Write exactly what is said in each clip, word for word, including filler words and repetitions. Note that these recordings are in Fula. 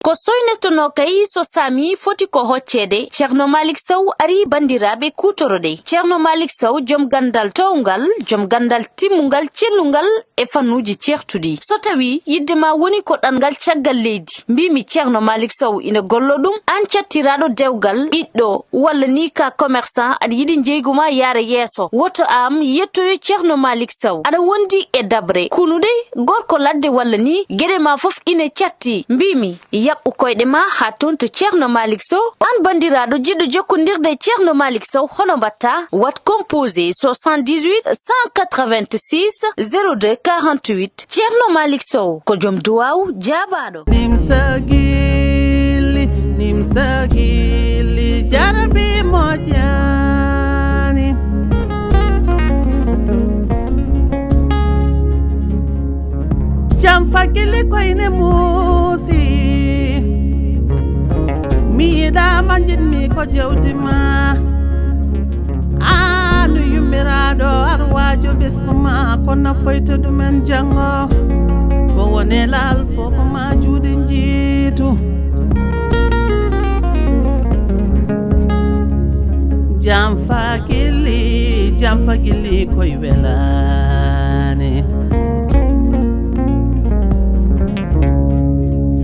Ko soynetonoo kay so saami foti ko hocceede, Ceerno Maalik Sow arii banndiraaɓe kuutoroɗe. Ceerno Maalik Sow, jom ganndal toowngal, jom ganndal timmungal, cellungal e fannuuji ceertuɗi. So tawii yiɗde ma woni ko ɗanngal caggal leydi, mbiimi Ceerno Maalik Sow ina gollo ɗum, aan cattiraaɗo dewgal, ɓiɗɗo, walla ni ka commerçant, aɗa yiɗi njeygu ma yaara yeeso, woto aan yettoyo Ceerno Maalik Sow. Aɗa wondi e daɓre, kunuɗe, gorko ladde walla ni, geɗe ma fof ine catti. Mbiimi, yaɓɓu koyɗe ma haa toon to Ceerno Maalik Sow. Aan banndiraaɗo jiɗɗo jokkondirde e Ceerno Maalik Sow, hono mbaɗtaa? Waɗ composé soixante-dix-huit cent quatre-vingt-six zéro deux quarante-huit. Ceerno Maalik Sow ko joom duwaaw jaabaaɗo. Nimsa gilli, nimsa gilli, jarabi moƴƴaani. Jam fagili koyne muusi. Mi yiɗaama, njiɗmi ko jawdi ma. Aanu yummiraaɗo arwaajo ɓesngu ma, kono foyto ɗumen janngo. Ko woni laal fof ko ma juuɗe njiitu. Jam fagili, jam fagili koye welaani.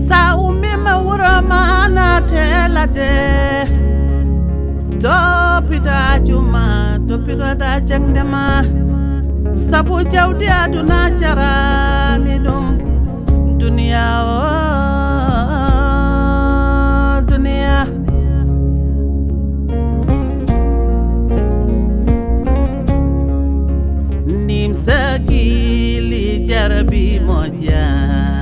Sa ummiima wuro ma naate ladde. Toppito aaju ma, toppitoɗa jaŋde ma. Sabu jawdi aduna jaraani ɗum. Duniya o, duniya. Nimsa gilli, jarabi moƴƴaani.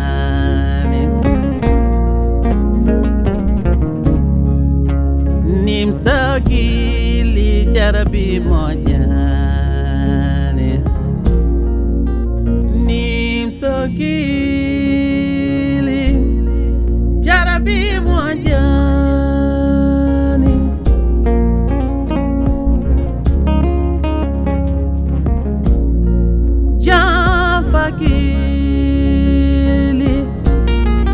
Nimsa gilli, jarabi moƴƴaani. Nimsa gilli, jarabi moƴƴaani. Jam fagili,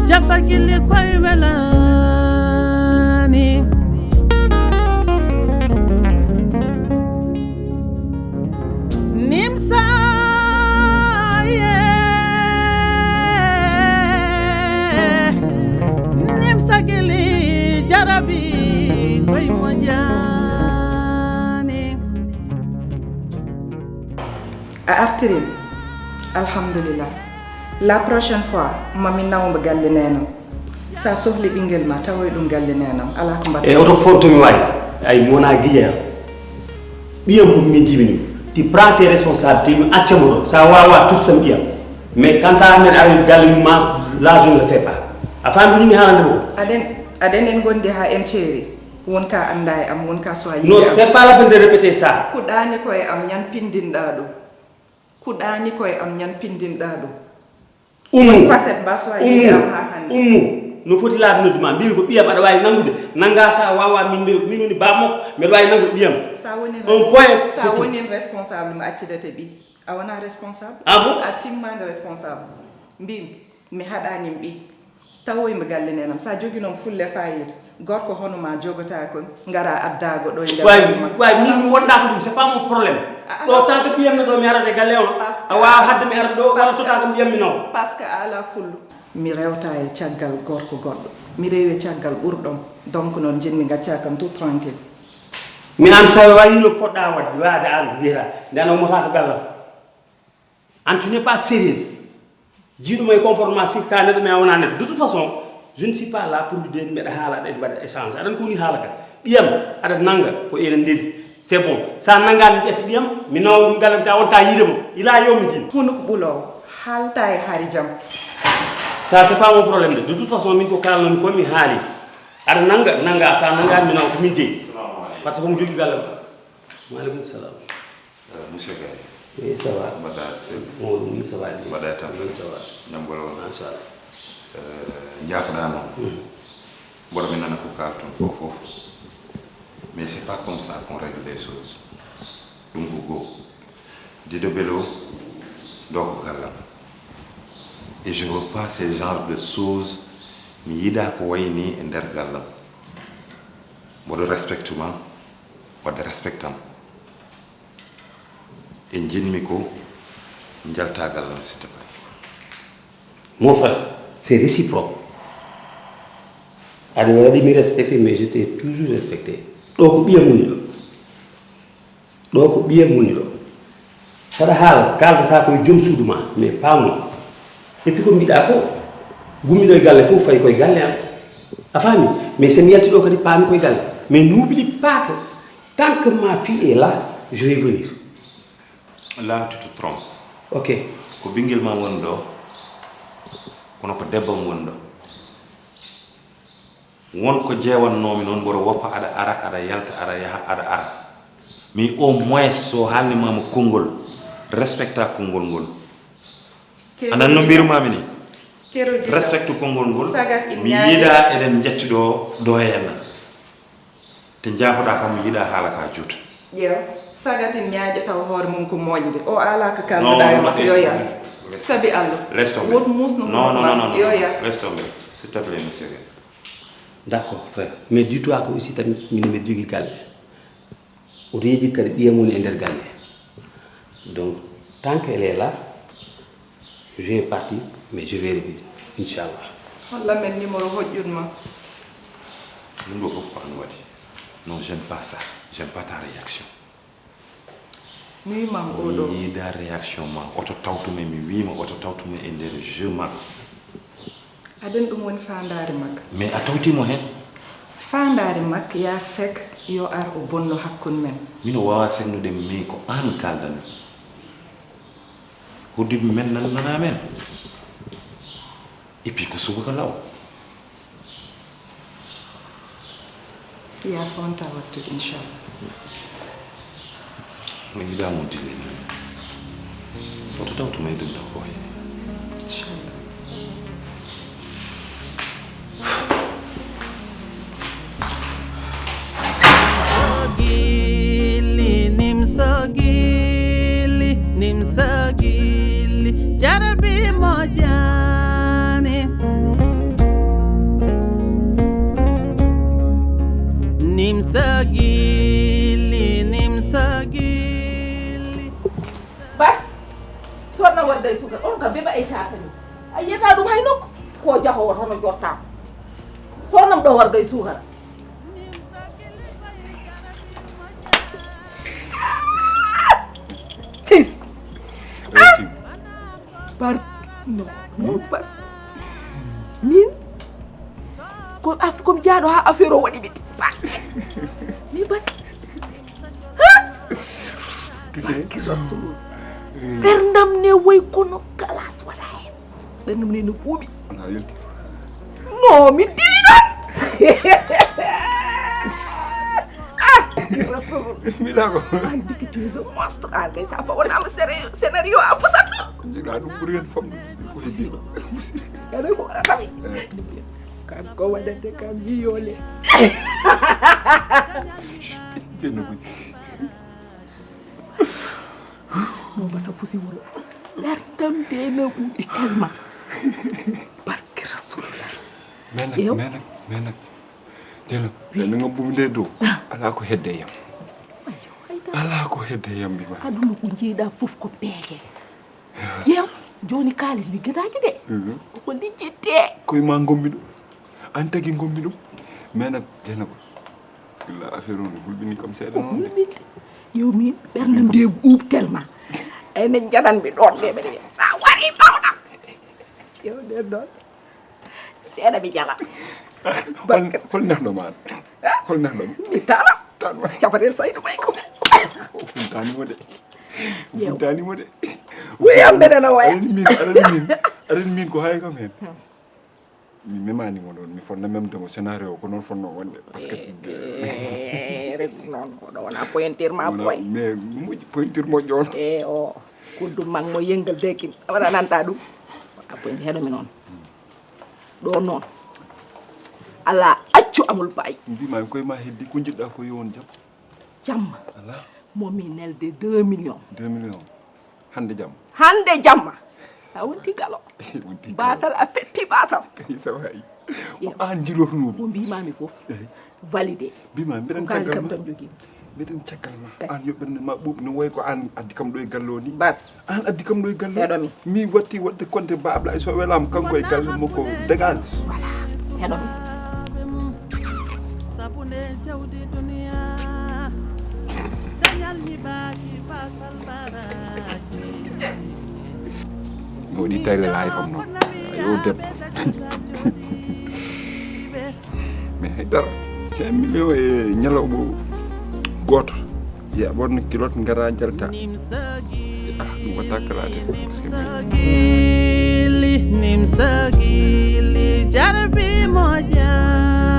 jam fagili koye welaani. Nimsa, yeah. Nimsa gilli, jarabi koye moƴƴaani. A artirii? Alhamdulillah. La prochaine fois, ma mi naw mo galle Neena. Sa sohli ɓinngel ma, tawoy ɗum galle Neena. Alaa ko mbaɗta. E oto fof to mi wayi. Ay, mi wonaa giƴa. Ɓiyam ko min jibini. Tu prends tes responsabilités, mi acca mo ɗo. Sa waawaa, tuttam ɓiyam. Mais quant à amen, aroy galle yumma, là, je ne le fais pas. A faami ko mi haalande mo ko? Aɗen, aɗen en ngondi haa en ceeri. Won ka annda e am, won ka so a yiɗi. Non, c'est pas la peine de répéter ça. Kuɗaani ko e am, ñan pindinɗaa ɗum. Kuɗaani ko e am, ñan pindinɗaa ɗum. Ummu. Won facette ba so a yiɗi am haa hannde. Ummu. No foti laabi noddu ma, mbimi ko ɓiyam aɗa waawi nanngude. Nannga sa waawaa, min mbiɗo, min woni baaba makko, mbeɗa waawi nanngude ɓiyam. Sa woni, on point, sa woni responsable, mi accitete ɓiy. A wonaa responsable. Ah bon? A timmaani responsable. Mbimi, mi haɗaani mi ɓiy. Tawoy mo galle Neena am. Sa joginoo mo fulla e faayiida, gorko hono ma jogotaako, ngara addaago ɗo e nder galle makko. Waay, min mi wondaako ɗum, c'est pas mon problème. Ah, ah. Ɗo, tant que ɓiyam ne ɗo, mi arata e galle on. Parce que a waawaa haɗde mi arata ɗo, walla totaako ɓiyam mi nawa. Parce que a alaa fullo. Mi rewta e caggal gorko goɗɗo. Mi rewi e caggal ɓurɗo am. Donc noon, njiɗmi ngacca kam tout tranquille. Mi an, sa wayi no poɗɗa waɗde, waade an wiyata, nde an ummotaako gallam. An, tu n'es pas sérieuse. Jiiɗuma e comportement, sikka neɗɗo, mais a wonaa neɗɗo. De toute façon, je ne suis pas là pour lui dire mbeɗa haala, aɗa mbaɗa échange. Aɗan ko woni haala ka. Ɓiyam, aɗa nannga ko eɗen ndedi. C'est bon. Sa nanngaani, mi ƴetta ɓiyam, mi nawa ɗum galle am, ta wonta yiide mo. Ila yawmi din. Hunuko ɓuloowo, haalta e hari jam. Ça, c'est pas mon problème de. De toute façon, min ko kaalnomi ko mi haali. Aɗa nannga, nannga, sa nanngaani, mi nawa ko min jeyi. Assalamu aleykum. Parce que ko mo jogii galle am. Wa aleykum salam. Euh, monsieur Gaye. Oui, ça va. Mbaɗɗa sel. Mawɗum, oui, ça va. Mbaɗɗa e tampere. Oui, ça va. Jam ɓolo on. Machallah. Euh, njaafoɗa noon. Mhm. Mboɗo mi nana ko kaalton fof fof. Mais c'est pas comme ça qu'on règle les choses. Ɗum ko goo. Dido Bello, ɗo ko gallam. Et je veux pas ce genre de choses Mi yiɗaa ko wayi nii e nder gallam. Mboɗo respecte ma, waɗde respectam. E njiɗmi ko njalta gallam, s'il te plaît. Mon frère, c'est réciproque. Aɗa waɗi mi respecté, mais je t'ai toujours respecté. Ɗo ko ɓiyam woni ɗo. Ɗo ko ɓiyam woni ɗo. Saɗa haala, kaldata koye joom suudu ma, mais pas moi. Et puis ko mbiɗa ko, gummiɗo e galle fof fayi koye galle am. A faami? Mais sen yalti ɗo kadi paami koye galle. Mais n'oublie pas que tant que ma fille est là, je vais venir. Là, tu te trompes. Ok. Ko ɓinngel ma woni ɗo, kono ko debbam woni ɗo. Won ko jeewannoomi noon, mboɗo woppa, aɗa ara, aɗa yalta, aɗa yaha, aɗa ara. Mais au moins, so haalni ma mo konngol, respecta konngol ngol. A nan no mbirumami ni? Respecte konngol ngol. Mi yiɗa eɗen njetti ɗo, ɗo henna. Te njaafoɗa kam, mi yiɗa haala ka juuta. Ƴeew, sagatin ñaaƴa taw hoore mum ko moƴnde. O ala ko kalduɗa e makko, yo yar. Sabi Allah. Laisse tomber. Wot musno. Non, non, non, non, non. Yo yar. Laisse tomber. S'il te plaît, monsieur. D'accord, frère. Mais dis-toi que aussi tamit, mino mbiɗa jogii galle. Oto yejjit kadi ɓiyam woni e nder galle. Donc, tant qu'elle est là, je vais partir, mais je vais revenir, inchallah. Holla men numéro hoƴƴun ma. Ɗum ɗo fof ko an waɗi. Non, j'aime pas ça. J'aime pas ta réaction. Mi wimam oɗo. Mi yiida réaction ma. Oto tawtume, mi wiima oto tawtume e nder jeu ma. Aden ɗum woni faandaare makka. Mais a tawtimo hen? Faandaare makka ya sek yo ar o bonno hakkun men. Mino wawa seknude mi ko an kaldami. Hodduɓe men nan nana men. Et puis ko subaka law. Ya fonta wattude inchallah. Mi yiɗa mo dillini. Oto tawtu may ɗum ɗo ko wayni. Inchallah. Gilli nimso gilli nimso gilli jarabi moƴƴani. Nimsa gilli, nimsa gilli. Bas, sonna warga e suukara on kam beba e caatani. A yiyata ɗum hay nokku. Ko jahoowo tan o jottaama. Sonnam ɗo warga e suukara. Tis. Par non, non, Bas. Min ko af kom jaaɗo ha affaire o waɗi mi. Bas. Mi Bas. Barki Rasul. Ɓerdam ne woy kono galas waɗa hen. Ɓerdam ne no ɓuuɓi. No mi diwi ɗon. Ah, Rasul. Mila ko. An diki tu es un monstre. An kay sa fa wonama scénario a fusat ɗum. Jiɗa ɗum ɓuri hen fam. Fusiɗo. Aɗa ko waɗata mi. Kanko waɗande kam mi yole. Jenno. No basa fusi wuro. Ɓerdam de no ɓuuɓi tellement. Barki Rasulullah. Menak, menak, menak. Jelo, ɓe no ngabbumi nde dow. Ala ko hedde yam. Ala ko hedde yam mi ma. Aduna ko jiiɗa fof ko peeje. Ƴeew, jooni kaalis liggataake de. Ko lijjitte. Koye ma ngommi ɗum. An tagi ngommi ɗum. Mais nag, Jeynaba, illa affaire o no hulɓini kam seeɗa noon de. Hulɓinde. Ƴeew min ɓerdam de ɓuuɓ tellement. Enen jaɗanmi ɗon de mbeɗa wiya sa wari mawɗam. Ƴeew ɗen ɗon. Seeɗa mi jala. Hol nehɗo ma? Hol nehɗo ma? Mi tara. Capatel sayno may ko. O funtani mo de. O funtani mo de. Wiyam mbeɗa na waya. Aɗani min, aɗani min, aɗani min ko hay kam hen. Mi memani mo ɗon, mi fonna memde mo scénario o ko noon fonno wonde. Parce que regu noon oɗo wona pointure ma poy. Mais moƴƴi pointure moƴƴo on. E o kuddu mag mo yengal dekin waɗa nanta ɗum. A pointure heɗo mi noon. Ɗo noon. Ala accu amul bayi. Mbima koye ma heddi ko jiɗɗa fof yo won jam. Jamma. Ala. Momi nelde deux millions. Deux millions. Hande jamma. Hande jamma. A wonti galo. Wonti galo. Basal, a fetti basal. Kay sa wayi. Ko an jilotonoɗo. Ko mbimami fof. Validé. Mbima mbiɗen caggal ma. Tan jogui. Mbiɗen caggal ma. An yo ɓernde ma ɓuuɓ no wayi ko an addi kam ɗo e galle o ni. Bas. An addi kam ɗo e galle. Heɗomi. Mi watti wadde konte ba Ablaye so welama kanko e galle makko dégage. Voilà. Heɗomi. Sabu nde jawdi duniya dañal ñibaaki basal baraji. Mi waɗi tayle laay fam noon. Yo debbo. Mais haydara cinq millions e ñalawma gooto. Yeeɓon kilot ngara njalta. Ah, ɗum watta kalaade. Nimsa gili, nimsa gili, jarbi moƴƴani.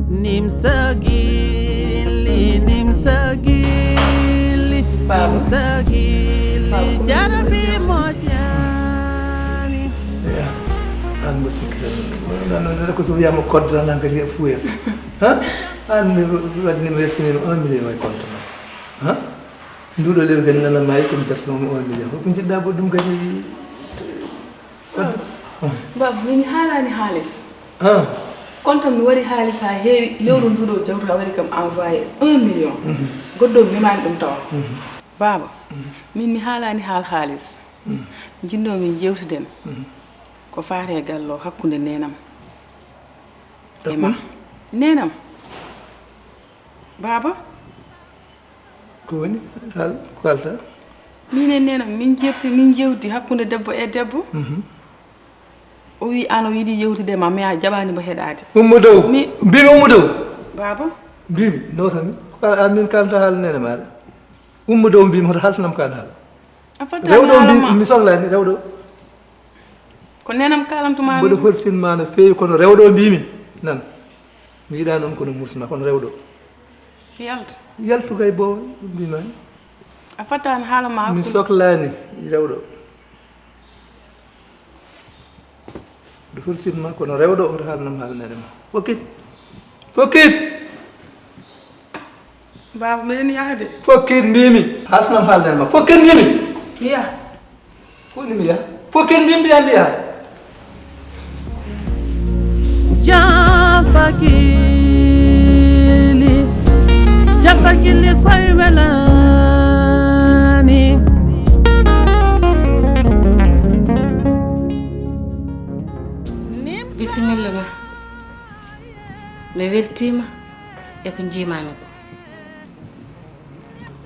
Nimsa gili, nimsa gili, nimsa gili, jarbi moƴƴani. An mo sikki tan. Wala non ko so wiyama kodda nan kadi e fuyata. Ha? An mi waɗi mi resini un million e compte ma. Ha? Nduɗo lew hen nana mayi ko mi dartino mo un million. Ko jiɗɗa bo ɗum kadi. Baba, min mi haalani haalis. Ha? Compte am mi waɗi haalis ha heewi, lewru nduɗo jawtu a waɗi kam envoyé un million. Goɗɗo mi memani ɗum tawa. Baba, min mi haalani haal haalis. Jinno min jewtiden. Ko faate e gallo hakkunde nenam. E ma. Nenam. Baba. Ko woni? Hal, ko kalta? Min e nenam, min jewti, min jewti hakkunde debbo e debbo. O wi an o yiɗi yewtude ma, mais a jaɓani mo heɗade. Ummu dow. Mi mbimi ummu dow. Baba. Mbimi, notami. Ko kal-, an min kalta haala nene maɗa. Ummu dow mbimi hoto haltanam kan haala. A fatta rewɗo mi haala mbi-, ma. Mi sohlani rewɗo. Ko nenam kalantuma mboɗo mi. Holsinma no feewi kono rewɗo mbimi nan. Mi yiɗa noon kono mursma kono rewɗo. Yalta. Yaltu kay boowal ɗum mbimani. A fattani haala ma mi hakkunde. Sohlani rewɗo. Ɗo hursinma kono rewɗo oto haalnam haalnere ma. Fokkit. Fokkit. Baba meɗen yahde. Fokkit mbimi. Haalnam haalnere ma. Fokkit mbimi. Miya. Ko woni miya? Fokkit mbimi mbiya mbiya. Jafakili. Jafakili koy welani. Bisimilla ma. Mi weltiima e ko njiimaami ko.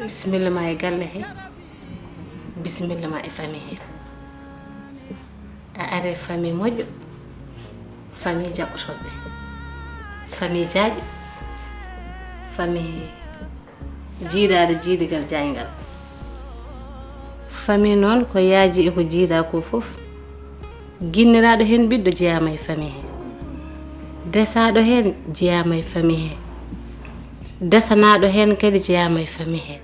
Bisimilla ma e galle he. Bisimilla ma e famille he. A are famille moƴƴo. Famille jaɓɓotooɓe. Famille jaajɗo. Famille jiidaade jiidigal jaayngal. Famille noon ko yaaji e ko jiidaa ko fof. Ginniraaɗo heen ɓiɗɗo jeyaama e famille hee. Desaaɗo heen jeyaama e famille hee. Desanaaɗo heen kadi jeyaama e famille hee.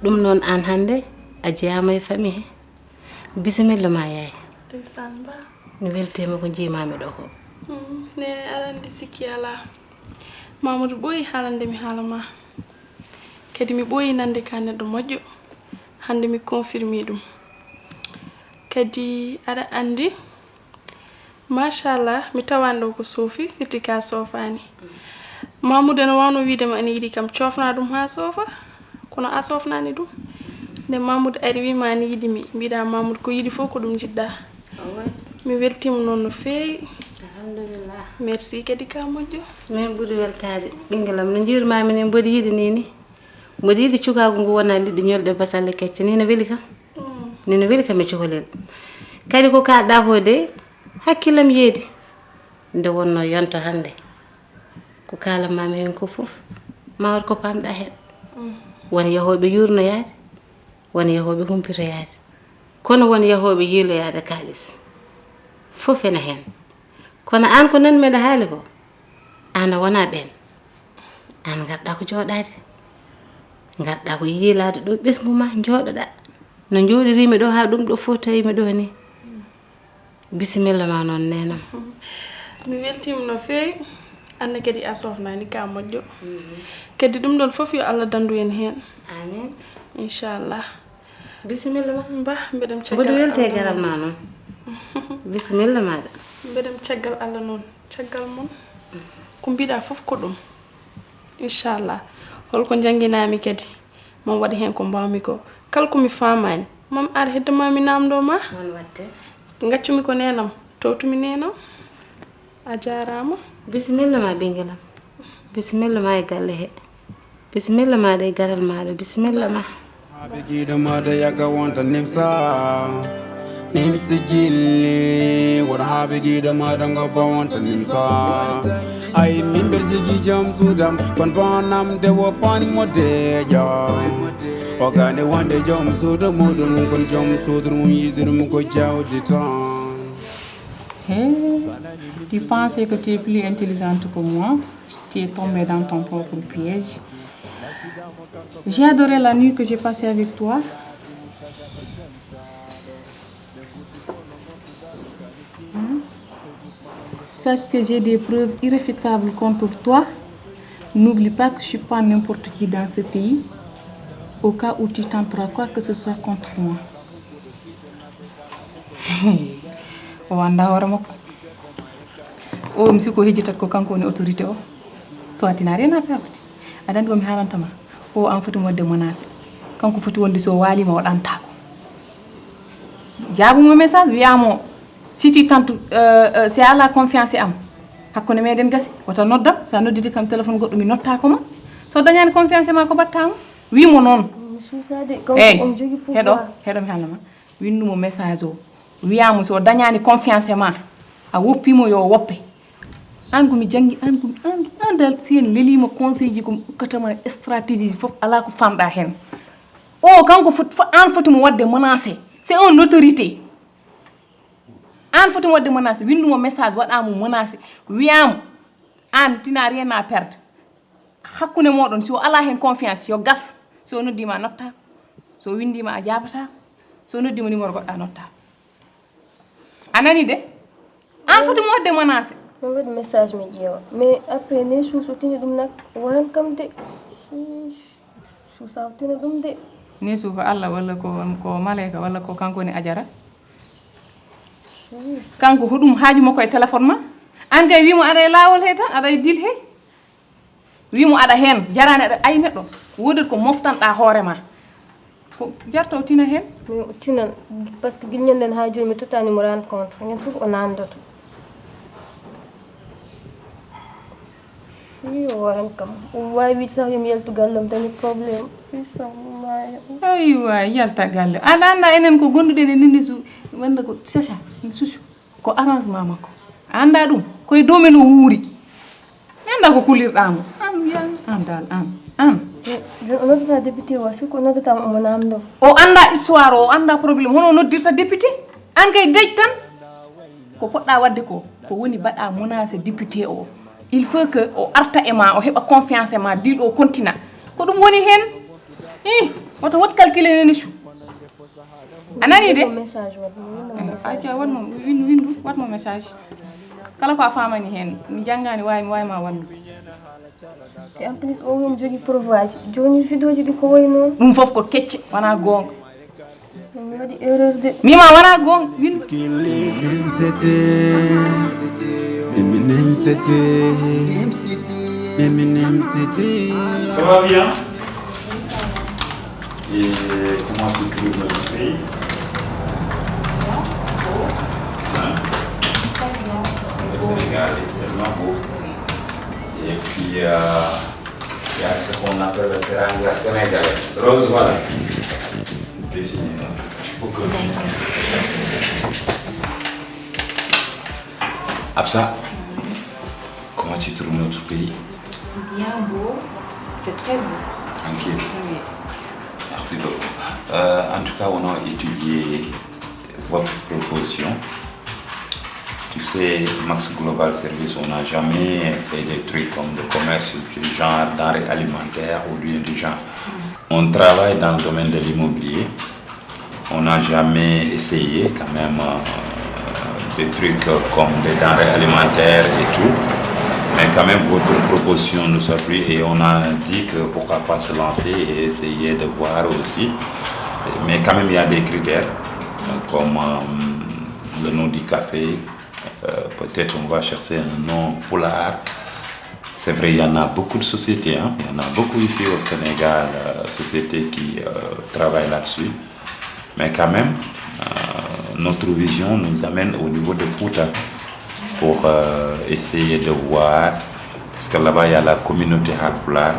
Ɗum noon aan hannde a jeyaama e famille hee. Bisimilla ma yaay. Ndeysaan ba. Mi weltiima ko njiimaami ɗo ko. Mm, nene aɗa anndi sikki alaa. Mamadou ɓooyi haalande mi haala ma. Kadi mi ɓooyi nande ka neɗɗo moƴƴo. Hannde mi confirmi ɗum. Kadi aɗa anndi, machallah, mi tawani ɗo ko soofi, firti ka soofani. Mamoudou ene wawno wiide ma ene yiɗi kam cofna ɗum ha soofa, kono a sofnani ɗum. Nde Mamoudou ari wima ene yiɗi mi, mbiɗa Mamoudou ko yiɗi fof ko ɗum jiɗɗa. Mi weltima noon no feewi. Alhamdulillah. Merci kadi ka moƴƴo. Min ɓuuri weltade ɓinguelam no jiwrima min en mboɗo yiɗi ni ni. Mboɗo yiɗi cukagu ngu wona liɗɗi ñolɗe basalle kecce ni no weli kam. Ni no weli kam e cukalel. Kadi ko kaɗɗa ko de hakkillam yeedi. Nde wonno yonto hannde. Ko kalanmami heen ko fof ma wat ko pamɗa heen. Won yahooɓe yuurnoyaade, won yahooɓe humpitoyaade, kono won yahooɓe yiiloyaade kaalis. Fof ene heen. Kono aan ko nan meɗa haali ko, aan a wona ɓeen. Aan ngarɗa ko jooɗaade, ngarɗa ko yiilaade ɗo ɓesngu ma njooɗoɗa. No njooɗirimi ɗo haa ɗum ɗo fof tawimi ɗo ni. Bisimilla ma noon, neenam. Mi weltiima no feewi. Anne kadi a sofnaani ka moƴƴo. Kadi ɗum ɗon fof yo Allah danndu en heen. Amin. Inchallah. Bisimilla ma. Mba, mbeɗem caggal. Mboɗo welti e garal ma noon. Bisimilla maɗa. Mbeɗem caggal Allah noon. Caggal mon. Ko mbiɗa fof ko ɗum. Inchallah. Holko njannginami kadi? Mam waɗi heen ko mbaawmi ko. Kala ko mi faamaani, mam ar hedde ma mi naamndo ma. Noon waɗte. Ngaccumi ko neenam, towtumi neenam. A jaaraama. Bisimilla ma ɓinngel am. Bisimilla ma e galle he. Bisimilla ma e garal maɗa. Bisimilla ma. Haɓe giɗo maɗa yaga wonta nimsa. Nimsi gilli won haɓe giɗo maɗa ngo ba wonta nimsa. Ay min mbeɗa jogii joom suudam, kono bonam nde wo paan mo deeƴa. O gani wonde joom suudu muɗum, kono joom suudu mum yiɗi ɗum ko jawdi tan. Hey, tu pensais que tu es plus intelligente que moi? Tu es tombée dans ton propre piège. J'ai adoré la nuit que j'ai passée avec toi. Hein? Sache que j'ai des preuves irréfutables contre toi. N'oublie pas que je suis pas n'importe qui dans ce pays. Au cas où tu tenteras quoi que ce soit contre moi. O annda hoore makko. O mi sikko hejjitat ko kanko woni autorité o. To a tina rien à perdre. Aɗa anndi ko mi haalanta ma. O an foti mo waɗde menacé. Kanko foti wonde so waalima o ɗantako. Jaabumo message wiyamo si tu tente, euh, euh, si a ala confiance e am, hakkunde meɗen gasi. Wota noddam, sa noddidi kam téléphone goɗɗo mi nottako ma. So dañani confiance e ma ko battamo. Wimo noon. Mi suusade. Kanko on jogi pouvoir. Heɗo, heɗo mi haalna ma. Windumo message o. Wiyamo so dañani confiance e ma, a woppimo yo woppe. An ko mi janngi, an ko an, an dal si en lelima conseil ji ko mi ukkatama, stratégie ji fof ala ko famɗa hen. O kanko foti, fo- an foti mo wadde menacé. C'est un autorité. An foti mo wadde menacé, windumo message, waɗamo menacé, wiyamo an tu n'as rien à perdre. Hakkunde moɗon, si o ala hen confiance yo gas. So noddima a notta, so windima a jabata, so noddima numéro goɗɗo a notta. A nani de? An foti mo wadde menacé. Mi waɗi message mi ƴeewa, mais après ne suusu tini ɗum nak waran kam de. Suusa tini ɗum de. Nesu ko Allah walla ko, ko maleyka walla ko kanko woni Ajara? Kanko ko ɗum haaju makko e téléphone ma? An kay wimo aɗa e lawol he tan, aɗa e dil he. Wimo aɗa hen jarani aɗa ay neɗɗo. Wodat ko moftanɗa hoore ma. Ko jarto tina hen? Mi tinan, parce que gilñanden ha joni mi tottani mo rendre compte. Ngen fof o namdoto. Yo waran kam. O wawi wiide sax yomi yaltu gallem dañi problème. Aywa, yalta galle. Aɗa anda enen ko gonduɗen e nini su wanda ko Chacha, Chouchou. Ko arrangement makko. A anda ɗum? Koye dow men o wuuri. Mi anda ko kulirɗa mo. An yan, an dal, an, an. Joni o noddata député wa, si ko noddata mo omo namdo. O anda histoire o, o anda problème. Hono o noddirta député? An kay dej tan. Ko poɗɗa wadde ko, ko woni mbaɗa menacé député o. Il faut que o arta e ma, o heɓa confiance e ma, dilɗo o continue. Ko ɗum woni hen. Ih, woto wot calculé nene chu. A nani de? Message wat mo, winndam message. Acca, wat mo, windu, windu, wat mo message. Kala ko a famani hen, mi jangani wawi, mi wawi ma wannu. Et en plus o woni jogi preuve aji. Joni vidéo ji ɗi ko wayi non? Ɗum fof ko kecce, wona gonga. Mi waɗi erreur de. Mima wona gonga, windu. Ça va bien? Et comment tu trouves notre pays? Hein? Le Sénégal est tellement beau. Et puis, euh, il y a ce qu'on appelle le teranga sénégalais. Rose, voilà. Dessiné. Pourquoi? Absa, comment tu trouves notre pays? Bien beau, c'est très beau. Tranquille. Oui. Merci beaucoup. Euh, en tout cas, on a étudié votre proposition. Tu sais, Max Global Service, on n'a jamais fait des trucs comme le commerce du genre denrées alimentaires ou bien du genre. On travaille dans le domaine de l'immobilier. On n'a jamais essayé quand même euh, des trucs comme des denrées alimentaires et tout. Mais quand même, votre proposition nous a plu et on a dit que pourquoi pas se lancer et essayer de voir aussi. Mais quand même, il y a des critères, euh, comme euh, le nom du café. Euh, peut-être on va chercher un nom pulaar. C'est vrai, il y en a beaucoup de sociétés, hein. Il y en a beaucoup ici au Sénégal, euh, sociétés qui euh, travaillent là-dessus. Mais quand même, euh, notre vision nous amène au niveau de Fouta pour euh, essayer de voir, parce que là-bas, il y a la communauté Halpulaar.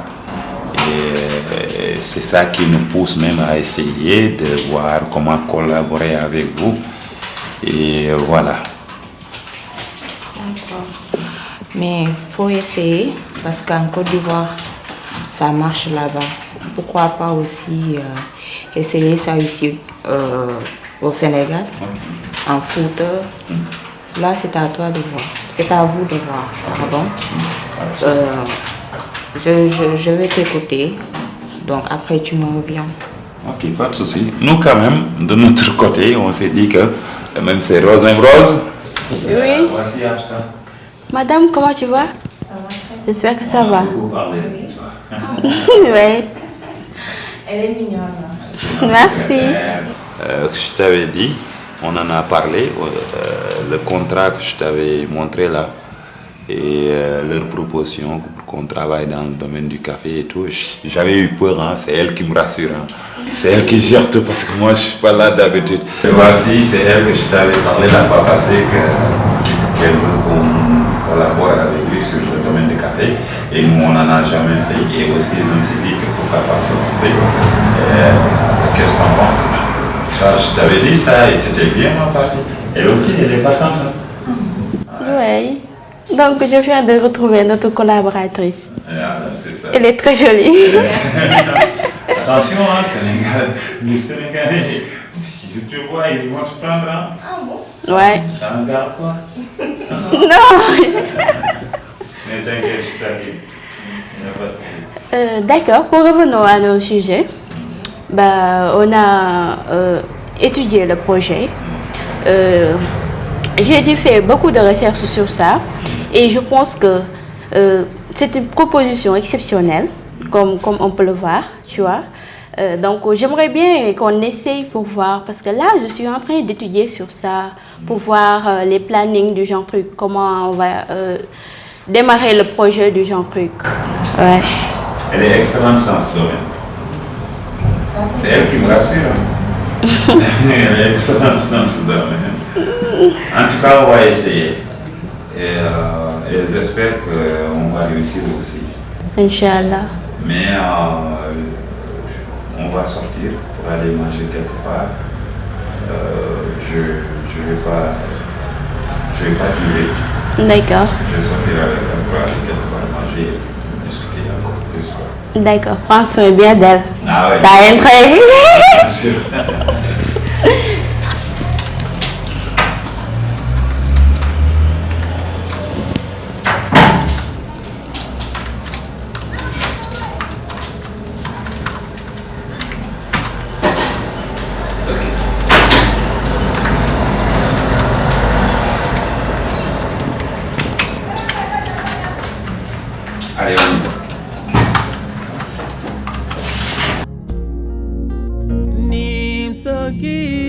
Et euh, c'est ça qui nous pousse même à essayer de voir comment collaborer avec vous. Et voilà. D'accord. Mais faut essayer, parce qu'en Côte d'Ivoire, ça marche là-bas. Pourquoi pas aussi euh, essayer ça ici euh, au Sénégal, en Fouta. Là, c'est à toi de voir. C'est à vous de voir. Pardon. Euh, je, je, je vais t'écouter. Donc après, tu me reviens. Ok, pas de souci. Nous, quand même, de notre côté, on s'est dit que même c'est rose, même rose. Oui. Voici Absa. Madame, comment tu vas? J'espère que ça va. Beaucoup parlé avec toi. Oui. Elle est mignonne. Merci. Euh, je t'avais dit, on en a parlé, euh, le contrat que je t'avais montré là, et euh, leur proposition pour qu'on travaille dans le domaine du café et tout. J'avais eu peur, hein, c'est elle qui me rassure, hein. C'est elle qui gère tout parce que moi je suis pas là d'habitude. Et voici, c'est elle que je t'avais parlé la fois passée que- qu'elle veut qu'on collabore avec lui sur le domaine du café. Et nous, on n'en a jamais fait. Et aussi, je me suis dit que pourquoi pas se lancer. Euh, Qu'est-ce que t'en penses? Ça, je t'avais dit ça et tu étais bien parti. Elle aussi, elle est partante, hein. Oui. Donc, je viens de retrouver notre collaboratrice. Ah, c'est ça. Elle est très jolie. Attention, hein, Sénégal, les Sénégalais, si tu vois, ils vont te prendre, hein. Ah bon? Ouais. Dans le garde, quoi. Non. Mais t'inquiète, je t'inquiète. Il n'y a pas de souci. Euh, D'accord, pour revenir à nos sujets, bah, on a euh, étudié le projet. Euh, j'ai dû faire beaucoup de recherches sur ça et je pense que euh, c'est une proposition exceptionnelle, comme, comme on peut le voir, tu vois. Euh, donc j'aimerais bien qu'on essaye pour voir, parce que là je suis en train d'étudier sur ça, pour voir euh, les plannings du genre truc, comment on va euh, démarrer le projet du genre truc. Ouais. Elle est excellente dans ce domaine. C'est elle qui me rassure, hein. Elle est excellente dans ce domaine. En tout cas, on va essayer. Et, euh, et j'espère qu'on va réussir aussi. Inch'Allah. Mais euh, on va sortir pour aller manger quelque part. Euh, je je vais pas je vais pas durer. D'accord. Je vais sortir avec elle pour aller quelque part manger et discuter encore plus, quoi. D'accord. Prends soin bien d'elle. Ah ouais. T'as un prêt. Bien sûr. Allez, on y va. Nim sokili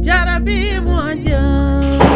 jarabi moƴƴani.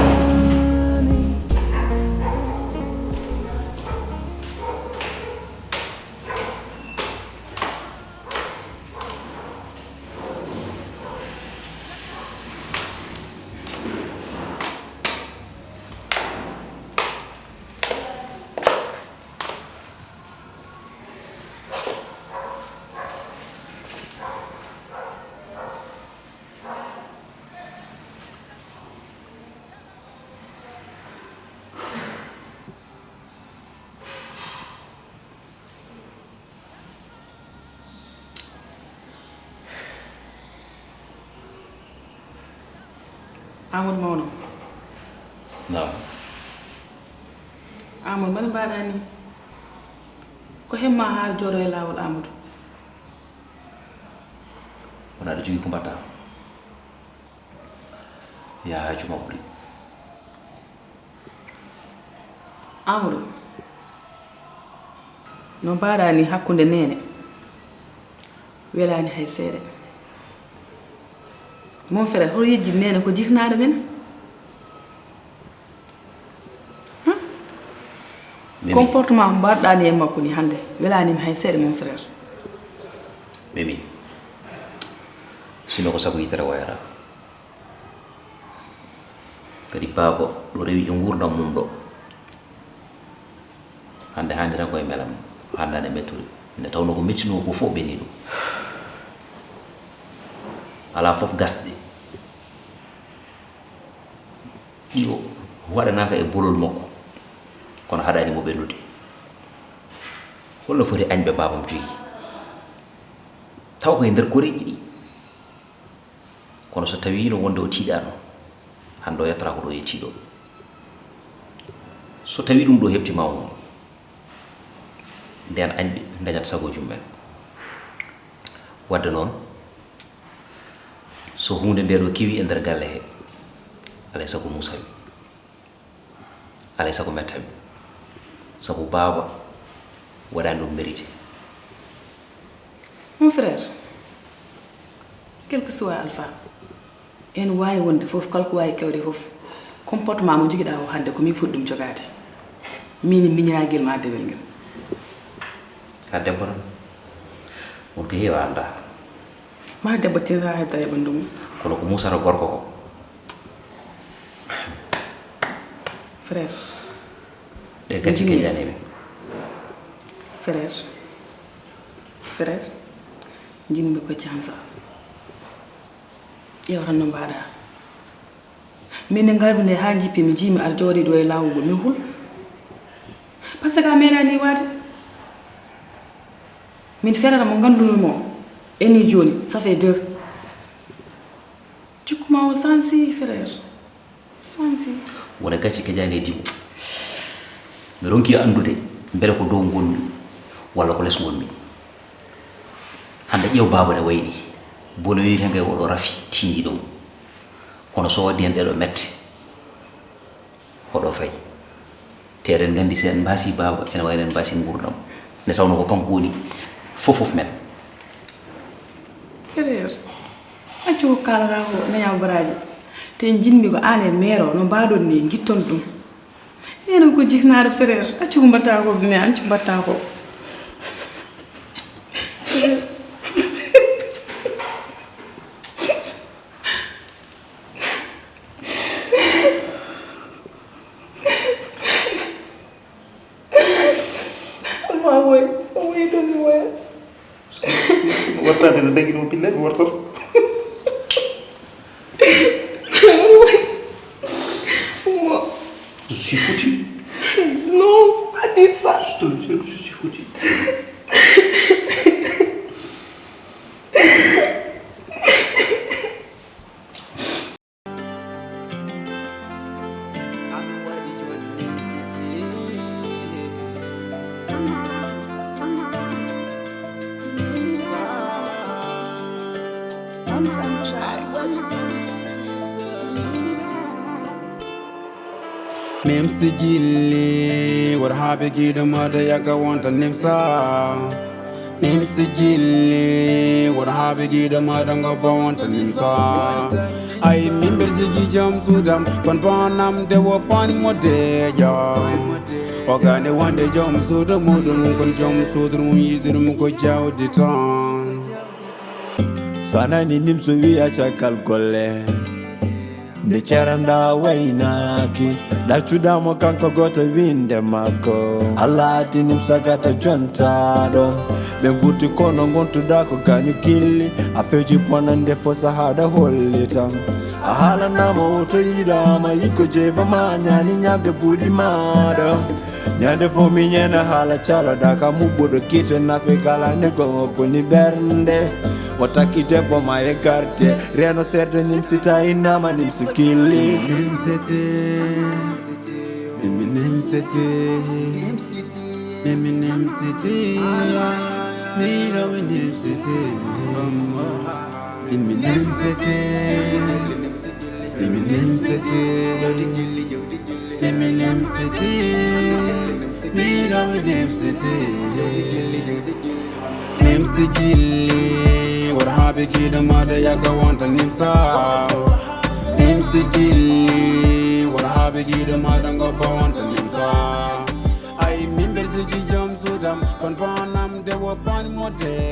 Amadou mawɗo. Naam. Amadou, mbaɗa mbaɗa ni? Ko hemma haa jooɗo e laawol, Amadou? Wona aɗa jogii ko mbaɗta? Yaa Haaju ma ɓuri. Amadou, no mbaɗa ni hakkunde neene? Welaani hay seeɗa. Mon frère, hoto yejjit neene ko jiknaaɗo men? Huh? Mimi. Comportement mo mbaɗɗa ni e makko ni hannde, welaani mi hay seeɗa, mon frère. Mimi, sino ko sago yitere wayata. Kadi baaba ɗo rewi e nguurndam mum ɗo. Hannde hannde tan koye mbelam, hannde hannde mettude. Nde tawnoo ko mettinoo ko fof ɓenni ɗum. Alaa fof gasɗe. Ɗi o waɗanaaka e bolol makko, kono haɗaani mo ɓennude. Holno foti añɓe baabam jogii? Taw koye nder koreeji ɗi. Kono so tawiino wonde o tiiɗaano, hannde o yettotaako ɗo yettii ɗo. So tawii ɗum ɗo heɓtiima mo, nden añɓe ndañat sagooji mumen. Wadde noon, so huunde nde ɗo kewi e nder galle he, alay sago Muusa wi. Alay sago metta mi. Sabu baaba waɗaani ɗum mérité. Mon frère, quel que soit alpha, en waawi wonde fof, kala ko waawi kewde fof, comportement mo jogiɗaa o hannde, ko min foti ɗum jogaade. Min miñiraagel ma dewel ngel. Ka debbo tan. Won ko heewi anndaa. Ma debbo tinata hay dara e ɓanndu mum. Kono ko musata gorko ko. Frère. Ɗe gacce keƴanimi. Frère. Frère. Jinmi ko cansa. Ƴeew tan no mbaɗa. Min ne ngarmi nde haa jippi mi jii mi ar jooɗi ɗo e laawol ngol mi hul. Parce que a meeɗani waade. Min ferata mo ngannduno mo. Eni jooni, ça fait deux. Jikku ma o sansi, frère. Sansi. Wona gacce keƴani e diwo. Mi ronki anndude mbele ko dow ngonmi walla ko les ngonmi. Hannde ƴeew baaba ne wayni. Bonoyi tan kay oɗo rafi tindi ɗum. Kono so waddi hen ɗeɗo mette. Oɗo fay. Te eɗen nganndi si en mbaasi baaba, ene wayno en mbaasi nguurndam. Nde tawnoo ko kanko woni fof fof men. Frère, accu ko kaalata ko neñam baraaji. Te jiɗmi ko aan e meero no mbaɗon ni ngitton ɗum. Enen ko jiknaaɗo frère, accu ko mbatta ko ne, accu mbatta ko. Amma woy, so woyi tan mi woya. Wartaade no dagi ɗum pille, mi wartoto. Woy. Mo. Je suis foutu. Non, faut pas dire ça. Je te le jure que je suis foutu. Nimsi gilli, wor haaɓe giɗo mada yaga wonta nimsa. Nimsi gilli, wor haaɓe giɗo mada ngo ba wonta nimsa. Ay mimber jigi jam sudam, kon bonam de wo pan mo deja. O gane wonde jom suudu muɗum, kon jom suudu mum yiɗir mu ko jawdi tan. So a nani nimso wiya caggal golle, nde ceranda waynaaki, ɗaccuɗamo kanko goto winde makko. Allah addi nimsa gata jontaɗo, ɓe gurti kono gontuɗa ko gañu gilli. A feji bonande fo sahaɗa hollitam, a haalanama o to yiɗama yikko jeeba ma ñaani ñamde buuɗi maɗa. Ñande fo mi ñeena haala caloɗa ka muɓɓuɗo kiite nafe kala ne gongo koni ɓernde. O takki debbo ma e garde, reno seeɗa nimsi ta innama nimsi gilli. Nimsete, mimi nimsete, mimi nimsete, mino mi nimsete, mimi nimsete, mimi nimsete. Emi Nim City, mi ɗo Nim City. Nim City, what happy kid mother yaka wanta Nimsa. Nim City, what happy kid mother go pa wanta Nimsa. Ay mimber jigi jam sudam kon bonam de wo pan mote.